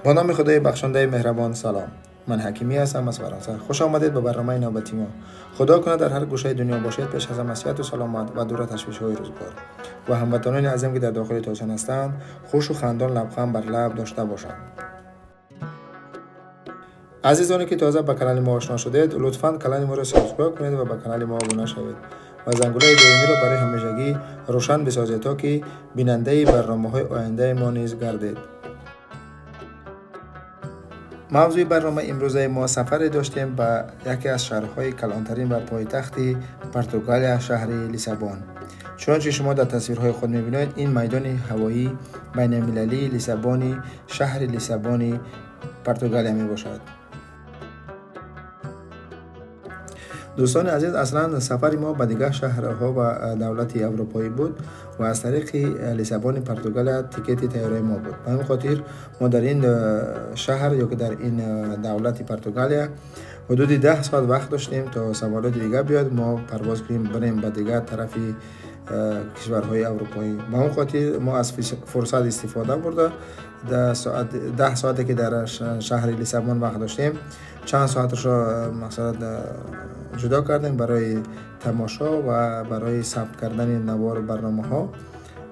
Бо номи Худои бахшандаи меҳрабон салом. Ман Ҳакимӣ ҳастам аз Фаронса. Хуш омадед ба барномаи навбати мо. Худо кунад дар ҳар гӯшаи дунё бошед, пеш аз ҳама сиҳату саломат ва дур аз ташвишҳои рӯзгор. Ва ҳамватанони азим ки дар дохили Тоҷикистон ҳастанд, хушу хандон лабханд бар лаб дошта бошанд. Азизоне ки тоза ба канали мо ошно шудед, лутфан канали моро subscribe кунед ва ба канали мо обуна шавед ва зангулаи доимиро барои ҳамешагӣ рӯшан бисозед, то ки бинандаи барномаҳои ояндаи мо низ гардед. Мавзӯи барномаи имрӯзаи мо сафаре доштем ба яке аз шаҳрҳои калонтарин ва пойтахти Португалия, шаҳри Лиссабон. Чунончи шумо дар тасвирҳои худ мебинед, ин майдони ҳавоии байналмилалии Лиссабони шаҳри Лиссабони Португалия мебошад. Дӯстони азиз, аслан сафари мо ба дигар шаҳрҳо ва давлати аврупоӣ буд ва аз тариқи Лиссабони Португалия тикети тайёраи мо буд. Ба ҳамин хотир мо дар ин шаҳр ё ки дар ин давлати Португалия ҳудуди 10 соат вақт доштем, то самолёти дигар биёяд, мо парвоз кунем, бирем ба дигар тарафи кишварҳои аврупоӣ. Ба ҳамин хотир мо аз фурсат истифода бурда, 10 соате ки дар шаҳри Лиссабон вақт доштем, чанд соаташро масалан ҷудо кардем барои тамошо ва барои сабт кардани навору барномаҳо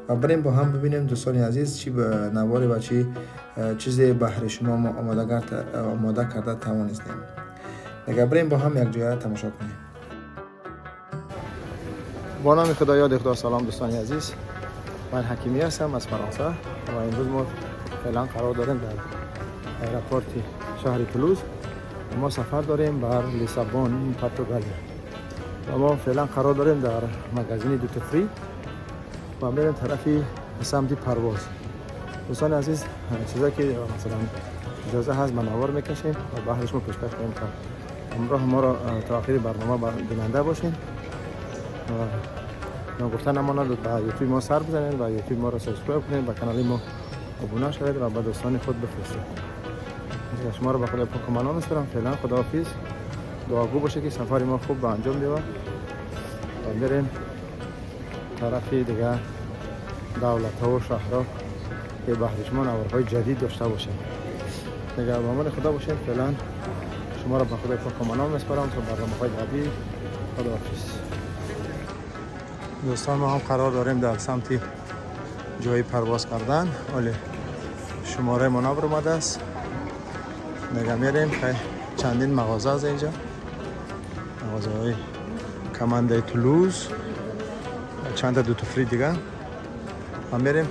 ва бирем бо ҳам бибинем, дӯстони азиз, чӣ наворе ва чӣ чизе баҳри шумо мо омода карда тавонистем. Дигар бирем бо ҳам якҷоя тамошо кунем. Бо номи Худо, ёди Худо, салом, дӯстони азиз. Ман Ҳакимӣ ҳастам аз Фаронса ва имрӯз мо феълан қарор дорем дар аэропорти шаҳри Тулуз. Мо сафар дорем бар Лиссабон, Португалия, ва мо феълан қарор дорем дар магазини duty free ва мерем тарафи самти парвоз. Дӯстони азиз, чизое ки масалан иҷоза ҳаст, ба навор мекашем ва баҳри шумо пешкаш хоҳем кард. Ҳамроҳ моро то охири барнома бинанда бошед. Ногуфта намонад, ба ютуби мо сар бизанед ва ютуби моро subscribe кунед, ба канали мо обуна шавед ва ба дӯстони худ бифиристед. Шуморо ба Худои пок манон месупорам. Феълан худоҳофиз. Дуогӯ бошед, ки сафари мо хуб ба анҷом биёбад ва берем тарафи дигар давлатҳо шаҳрҳо, ки баҳри шумо наворҳои ҷадид дошта бошем. Дигар ба амони Худо бошед. Феълан шуморо ба Худои пок манон месупорам то барномаҳои баъдӣ. Худоҳофиз. Дӯстон, мо ҳам қарор дорем дар самти ҷои парвоз кардан. Оле шумораи мо набаромадааст. Нега мерем, чандин мағоза аз инҷа, мағозаҳои командаи Тулуз, чанда duty free дига ва мерем.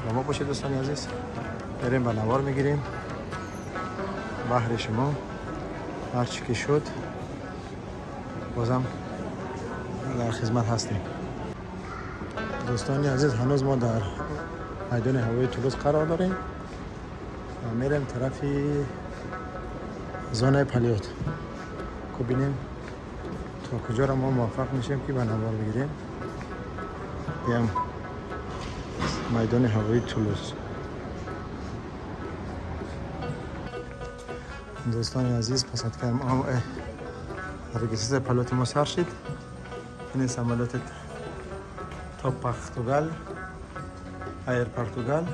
Ба мо бошед, дӯстони азиз. Мерем, ба навор мегирем баҳри шумо. Ҳарчи ки шуд, бозам дар хизмат ҳастем. Дӯстони азиз, ҳанӯз мо дар майдони ҳавои Тулуз қарор дорем ва мерем тарафи зонаи полёт. Ку бинем, то куҷоро мо муваффақ мешем, ки ба навор бигирем. Биям майдони ҳавои Тулуз. Дӯстони азиз, посадкаи мо, регистрация полёти мо сар шид. Ин самолёти Топ Португал, Air Португал.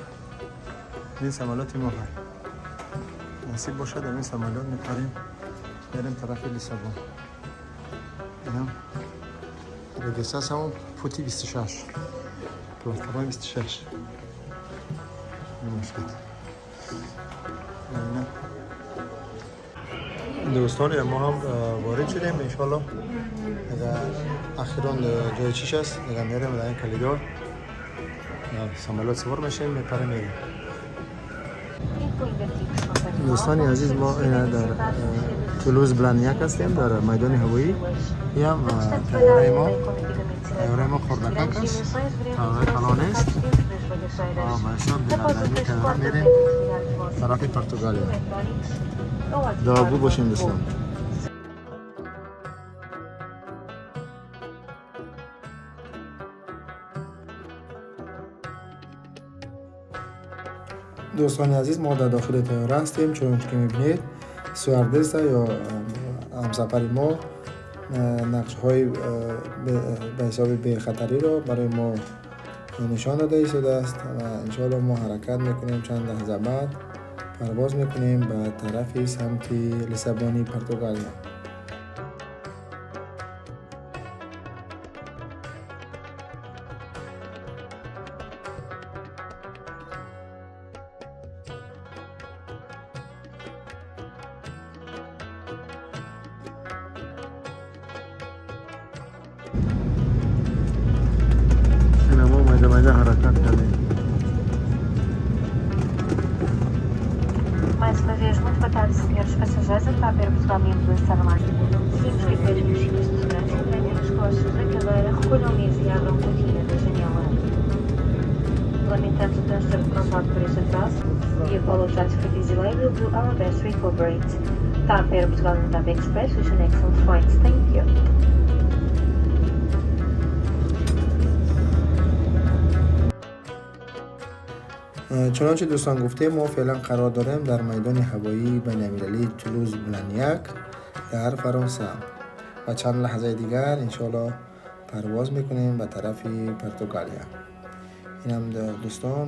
Ин самолёти мо ҳай. Насиб бошад, ин самолёт мепарем, мерем тарафи Лиссабон. Инам регистрациямон пути 26, платформаи 26 мебошад. Дӯстон, мо ҳам ворид шудем. Иншоалло, ахирон ҷои чиш аст. Дигар мерем дар ин коридор, самолёт савор мешавем, мепарем, мерем. Дӯстони азиз, мо дар Тулуз Бланьяк ҳастем, дар майдони ҳавоӣ. Иам тайёраи мо. Тайёраи мо хурдакак аст, тайёраи калон нест. Ба ҳисоб бинандагии тайёра мерем тарафи Португалия. Дуогӯ бошем, дӯстон. Дӯстони азиз, мо дар дохили тайёра ҳастем. Чунончи ки мебинед, стюардесса ё ҳамсафари мо нақшҳои ба ҳисоби бехатариро барои мо нишон дода истодааст ва иншоалло мо ҳаракат мекунем. Чанд лаҳза баъд پرواز میکنیم به طرف سمت لیسبون پرتغالیا. حرکت کردیم. Mais uma vez, muito boa tarde, senhores passageiros. A TAP Air Portugal está no ar. Pedimos que afastem os cintos de segurança, prendem as costas da cadeira, recolham a mesa e abram a cortina da janela. Lamentamos o transtorno causado por este atraso e apologize for this delay. We'll do our best to recuperate. TAP Air Portugal and TAP Express wish an excellent flight. Thank you. چنانچه دوستان گفته ما فعلا قرار داریم در میدان هوایی بین‌المللی تولوز بلانیاک در فرانسه و چند لحظه دیگر انشالله پرواز میکنیم به طرف پرتغالیا. این هم دوستان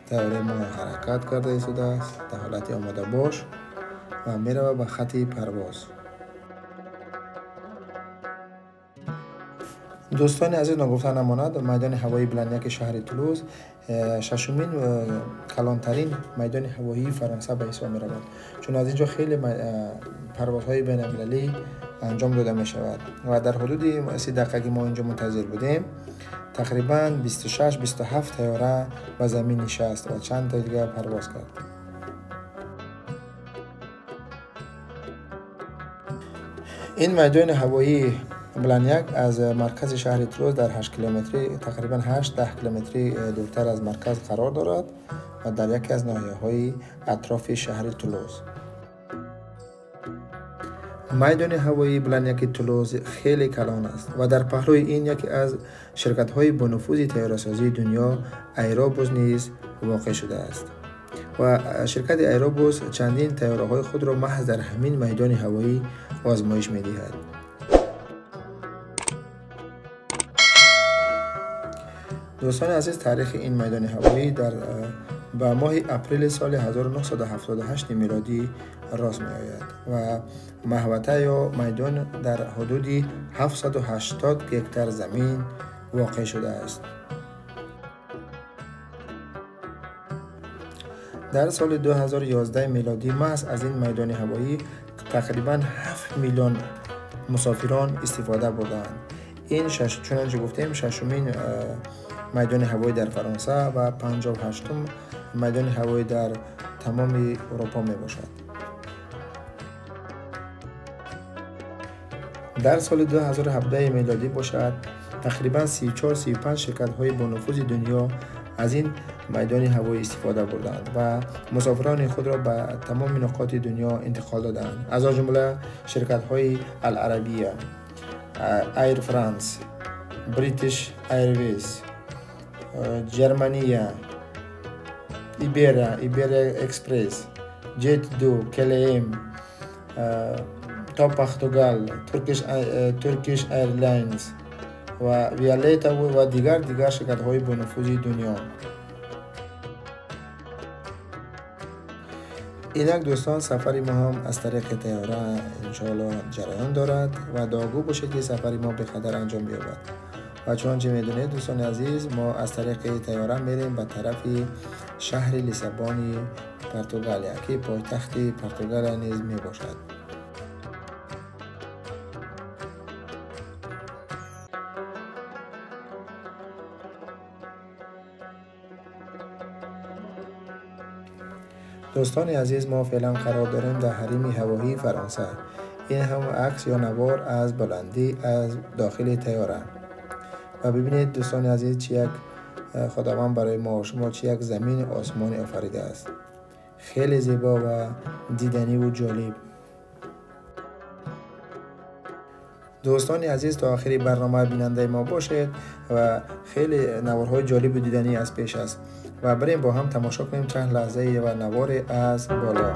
طیاره ما حرکت کرده ایستاده است در حالت آماده باش و میره به خط پرواز. دوستان عزیز ناگفته نماند میدان هوایی بلانیاک شهر تولوز ششمین کلانترین میدان هوایی فرانسه به حساب می رود، چون از اینجا خیلی پروازهای بین المللی انجام داده می شود و در حدود 30 دقیقه که ما اینجا منتظر بودیم تقریبا 26-27 طیاره به زمین نشست و چند تا دیگه پرواز کرد. این میدان هوایی بلانیاک از مرکز شهر تولوز در 8 کیلومتری تقریبا 8-10 کیلومتری دورتر از مرکز قرار دارد و در یکی از ناحیه‌های اطراف شهر تولوز. میدان هوایی بلانیاک تولوز خیلی کلان است و در پهلوی این یکی از شرکت‌های بانفوذ طیاره‌سازی دنیا ایرابوس نیز واقع شده است و شرکت ایرابوس چندین طیاره‌های خود را محض در همین میدان هوایی آزمایش می‌دهد. دوستان عزیز تاریخ این میدان هوایی در به ماه اپریل سال 1978 میلادی راست می آید و محوطه یا میدان در حدود 780 هکتار زمین واقع شده است. در سال 2011 میلادی محض از این میدان هوایی تقریبا 7 میلیون مسافران استفاده بردند. این چنانچه گفتیم ششمین میدان هوایی در فرانسه و 58م میدان هوایی در تمام اروپا می باشد. در سال 2017 میلادی باشد تقریبا 34-35 شرکت های بانفوذ دنیا از این میدان هوایی استفاده بردند و مسافران خود را به تمام نقاط دنیا انتقال دادند، از آن جمله شرکت های العربیه، ایر فرانس، بریتیش ایرویز، جرمانیا، ایبرا اکسپرس، جت دو، کلم، تا پرتغال، ترکیش ایرلاینز و ویالیتا و دیگر شرکت های بانفوذ دنیا. اینک دوستان سفر ما هم از طریق طیاره انشاءالله جریان دارد و دعاگو باشید که سفر ما به خطر انجام بیابد. و چنانچه میدونید دوستان عزیز ما از طریق طیاره میریم به طرف شهر لیسبون پرتغالیا که پایتخت پرتغال نیز می باشد. دوستان عزیز ما فعلا قرار داریم در حریم هوایی فرانسه. این هم عکس یا نوار از بلندی از داخل طیاره و ببینید دوستان عزیز چی یک خداوند برای ما و شما چی یک زمین آسمان آفریده است. خیلی زیبا و دیدنی و جالب. دوستان عزیز تا آخری برنامه بیننده ما باشید و خیلی نوارهای جالب و دیدنی از پیش است و بریم با هم تماشا کنیم چند لحظه و نوار از بالا.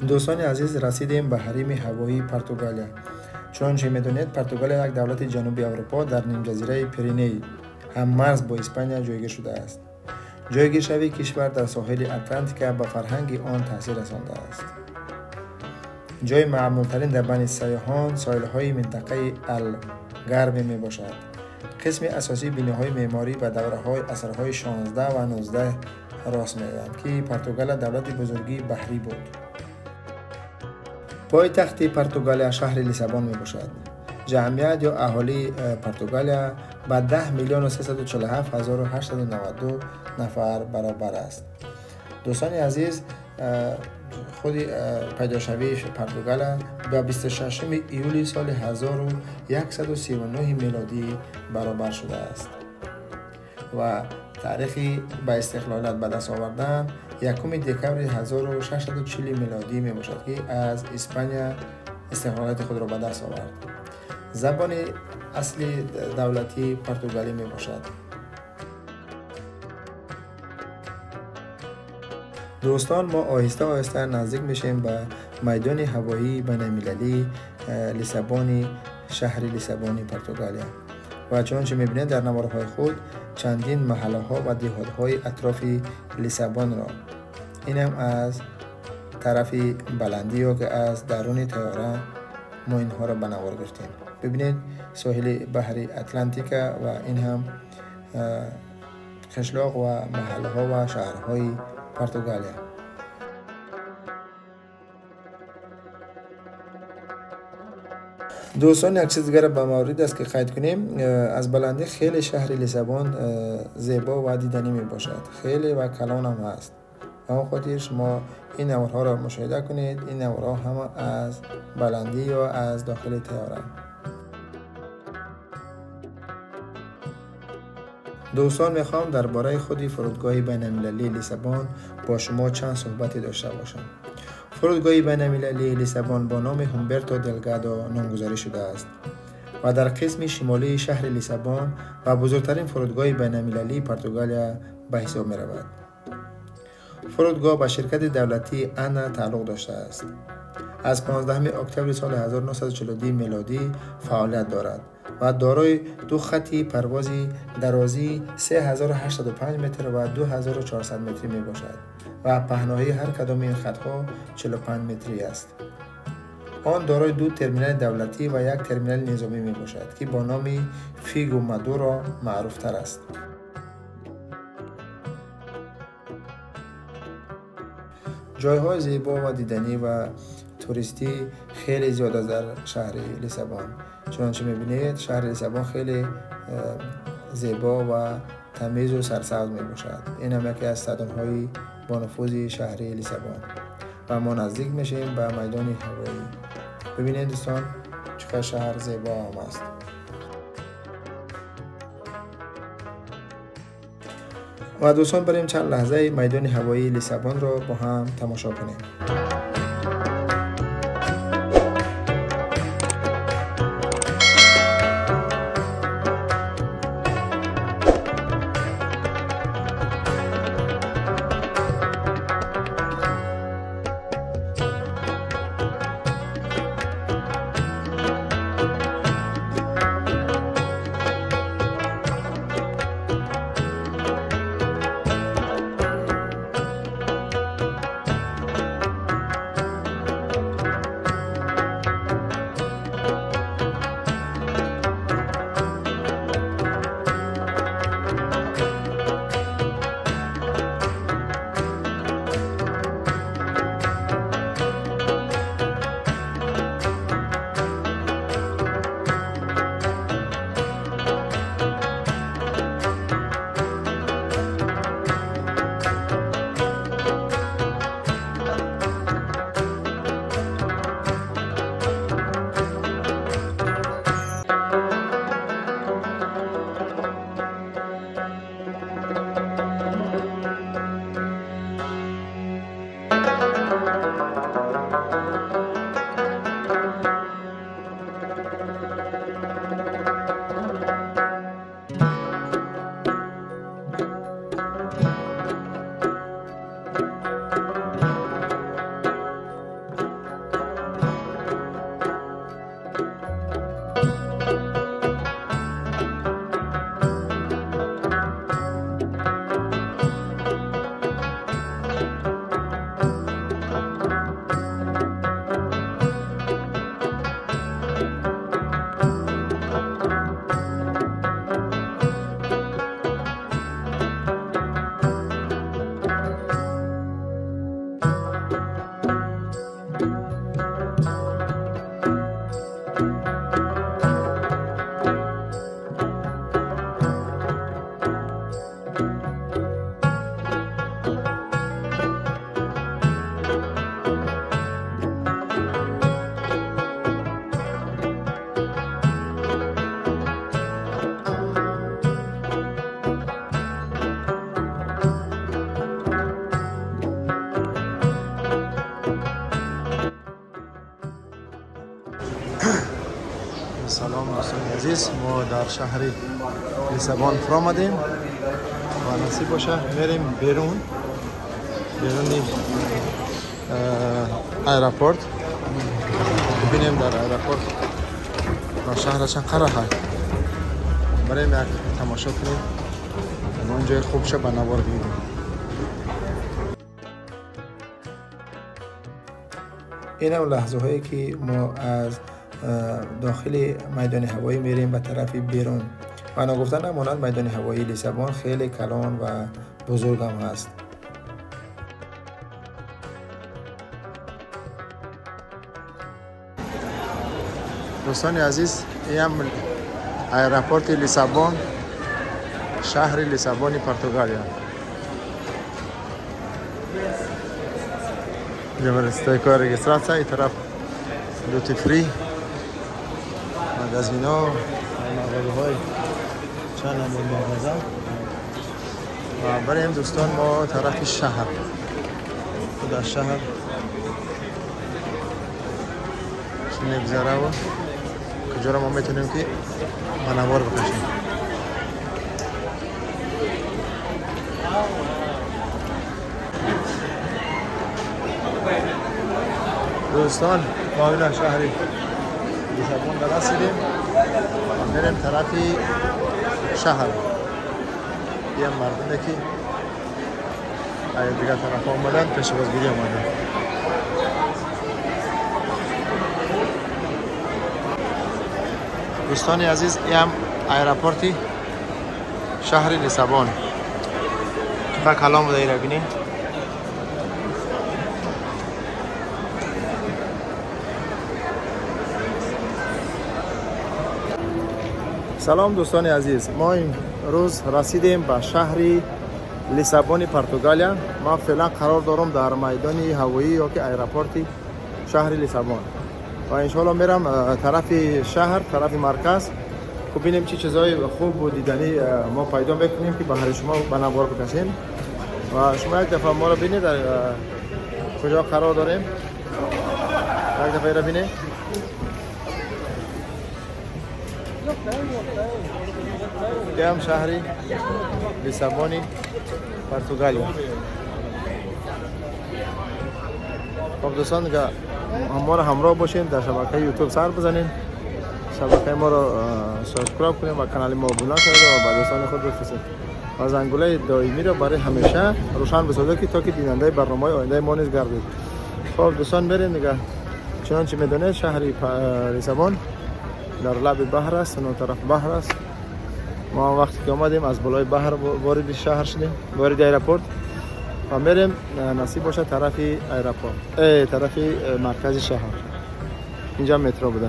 Дӯстони азиз, расидем ба ҳарими ҳавоии Португалия. Чунонче медонед, Португалия як давлати Ҷануби Аврупо дар нимҷазираи Пиреней ҳаммарз бо Испания ҷойгир шудааст. Ҷойгиршавии кишвар дар соҳили Атлантика ба фарҳанги он таъсир расондааст. Ҷои маъмултарин дар байни сайёҳон соҳилҳои минтақаи Алгарве мебошад. Қисми асосии биноҳои меъморӣ ба давраҳои асрҳои 16 ва 19 рост меоянд, ки Португалия давлати бузургии баҳрӣ буд. Пойтахти Португалия шаҳри Лиссабон мебошад. Ҷамъият ё аҳолии Португалия ба 10 миллиону 347 ҳазору 892 нафар баробар аст. Дӯстони азиз, худи пайдошавии Португалия ба 26 июли соли 1139 мелодӣ баробар шудааст ва таърихи ба истиқлолият ба даст овардан 1 декабри 1640 мелодӣ мебошад, ки аз Испания истиқлолияти худро ба даст овард. Забони асли давлатӣ португалӣ мебошад. Дӯстон, мо оҳиста оҳиста наздик мешавем ба майдони ҳавоии байналмилалии Лиссабони, шаҳри Лиссабони Португалия. Ва чунонче мебинед, дар наворҳои худ чандин маҳаллаҳо ва деҳотҳои атрофи Лиссабонро, инам аз тарафи баландӣ ё ки аз даруни тайёра мо инҳоро ба навор гирифтем. Бибинед, соҳили баҳри Атлантика ва ин ҳам қишлоқ ва маҳаллаҳо ва шаҳрҳои Португалия. Дӯстон, як чиз дигар ба маврид аст, ки қайд кунем. Аз баландӣ хеле шаҳри Лиссабон зебо ва диданӣ мебошад, хеле ва калонам ҳаст. Ба он хотир шумо ин наворҳоро мушоҳида кунед. Ин наворҳо ҳама аз баландӣ ё аз дохили тайёра. Дӯстон, мехоҳам дар бораи худи фурудгоҳи байналмилалии Лиссабон бо шумо чанд суҳбате дошта бошам. Фурудгоҳи байналмилалии Лиссабон бо номи Ҳумберто Делгадо номгузорӣ шудааст ва дар қисми шимолии шаҳри Лиссабон ва бузургтарин фурудгоҳи байналмилалии Португалия ба ҳисоб меравад. Фурудгоҳ ба ширкати давлатии Ана тааллуқ доштааст. Аз 15 октябри соли 1942 мелодӣ фаъолият дорад ва дорои ду хатти парвози дарозии 3805 метр ва 2400 метрӣ мебошад ва паҳноии ҳар кадоми ин хатҳо 45 метрӣ аст. Он дорои ду терминали давлатӣ ва як терминали низомӣ мебошад, ки бо номи Фигу Мадуро маъруфтар аст. Ҷойҳои зебо ва диданӣ ва туристӣ хеле зиёд аст дар шаҳри Лиссабон. Чунонче мебинед, шаҳри Лиссабон хеле зебо ва тамизу сарсабз мебошад. Ин ҳам яке аз стадионҳои бонуфузи шаҳри Лиссабон. Ва мо наздик мешавем ба майдони ҳавоӣ. Бибинед, дӯстон, чӣ қадр шаҳр зебо ҳам аст. Ва дӯстон, барем чанд лаҳзаи майдони ҳавоии Лиссабонро бо ҳам тамошо кунем. Дӯстони азиз, мо дар шаҳри Лиссабон фуромадем ва насиб боша мерем беруни аэропорт, бибинем дар аэропорт ва шаҳра чанд қараҳа. Барем як тамошо кунем, ягон ҷои хубша ба навор бигирем. Инам лаҳзаҳое ки мо аз дохили майдони ҳавоӣ мерем ба тарафи берун. Ва ногуфта намонад, майдони ҳавоии Лиссабон хеле калон ва бузургам ҳаст. Дӯстони азиз, инам аэропорти Лиссабон, шаҳри Лиссабони Португалия. Стойкаи регистрация, и тараф duty free, магазино, мағозаҳои чанд намуд мағоза. Ва барем, дӯстон, мо тарафи шаҳр. Дар шаҳр чӣ мегузараву куҷоро мо метавонем ки ба навор бикашем. Дӯстон, мо ина шаҳри Лиссабон расидем ва мерем тарафи шаҳр. Ям мардуме ки дигар тарафа омадан, пешвозгирӣ омадан. Дӯстони азиз, ям аэропорти шаҳри Лиссабон. Чақадр калон буда, ира бинед. Салом, дӯстони азиз, мо имрӯз расидем ба шаҳри Лиссабони Португалия. Ман феълан қарор дорам дар майдони ҳавоӣ ё ки аэропорти шаҳри Лиссабон ва иншоалло мерам тарафи шаҳр, тарафи марказ. Хуб, бинем чӣ чизҳои хубу диданӣ мо пайдо мекунем ки ба ҳари шумо ба навор бикашем. Ва шумо як дафъа моро бинед, дар куҷо қарор дорем. Як дафъа ира бинед. Ям шаҳри Лиссабони Португалия. Хоб, дӯстон, моро ҳамроҳ бошем, дар шабакаи Ютуб сар бизанем, шабакаи моро subscribe кунем ва канали мо обуна шавед ва ба дӯстони худ бифиристед ва зангулаи доимиро барои ҳамеша рӯшан бисозед, ки то ки бинандаи барномаҳои ояндаи мо низ гардед. Хоб, дӯстон, мерем дига. Чунончи медонед, шаҳри Лиссабон дар лаби баҳр аст, он тараф баҳр аст. Мо ҳам вақте ки омадем, аз болои баҳр вориди шаҳр шудем, вориди аэропорт, ва мерем, насиб бошад, тарафи аэропорт, тарафи маркази шаҳр. Инҷа метро буда.